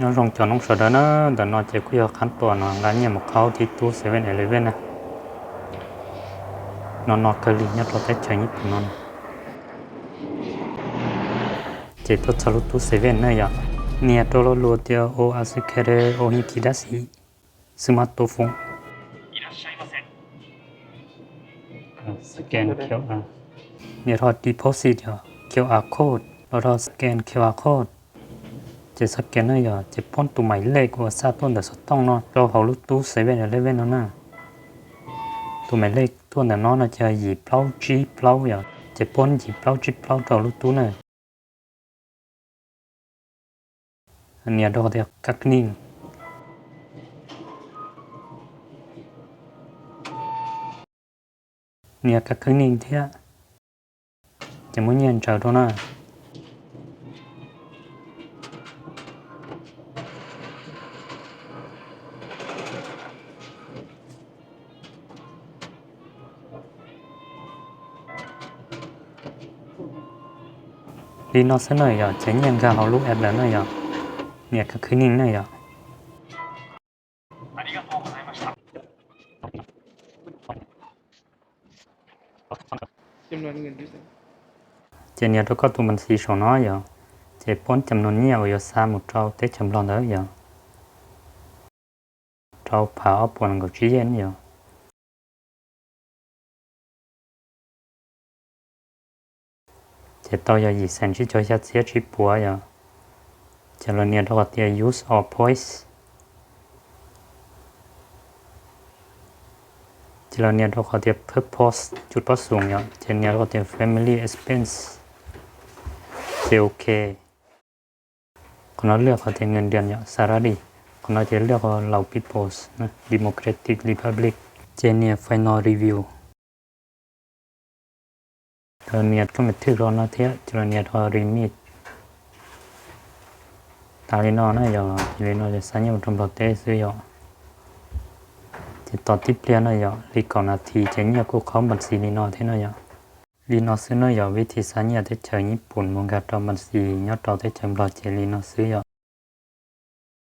Nyob zoo cov noob sawv daws na, ntawm no ces kuj yog qhab tuas no nqa nyiaj mus qhau tib tub seven eleven na. No no kawg li nyob rau teb chaws Nyij Pooj no. Ces tuaj txog lub tub seven na yom, nias rau lo lus tias o asukere o hikidasi, xwb mas tua foob. Scan QR, nias rau deposit yom, QR code los rau scan QR code. Ces scan na yom, ces poob tus maim lej uas xa tuaj ntawm xov tooj no rau hauv lub tub seven eleven no na. Tus maim lej tuaj ntawm no no ces yim plaub tsib plaub yom, ces poob yim plaub tsib plaub rau lub tub na. Nias rau qhov tias kab khib neej. Nias kab khib neej thiab, ces muab nyiaj ntsaws rau na. Li no xwb na yom, ces nyiaj nkag hauv lub app lawm na yom. Nias kab khib neej na yom. Ces nias rau koj tus npas xis saum no yom, ces poob cam no nyiaj uas yuav xa mus rau teb chaws Nplog ntawd yom, rau phav ob puas nees nkaum tsib yej yom. Ces tau yog yim xees tsib caug xya txhiab tsib puas yom. Ces los nias rau qhov tias use all points. Ces los nias rau qhov tias purpose, cuj pob xoos yom, ces nias rau qhov tias family expense. Ces ok. Qhov no lwaj qhov tias nws dias yom, salary. Qhov no ces lwaj qhov laus peoples, Democratic Republic. Ces nias final review. Los nias koj me thwj rau no thiab ces los nias rau remit. Tas li no na yom, ces li no ces xa nyiaj mus rau Nplog teb xwb yom. Ces tos tib pliag na yom, li kaum nas this ces nyiaj kuj qhaub npas xis li no thiab na yom. Li no xwb na yom, vib thib xa nyiaj teb chaws Nyij Pooj mus nkag rau npas xis nyob rau teb chaws Nplog ces li no xwb yom.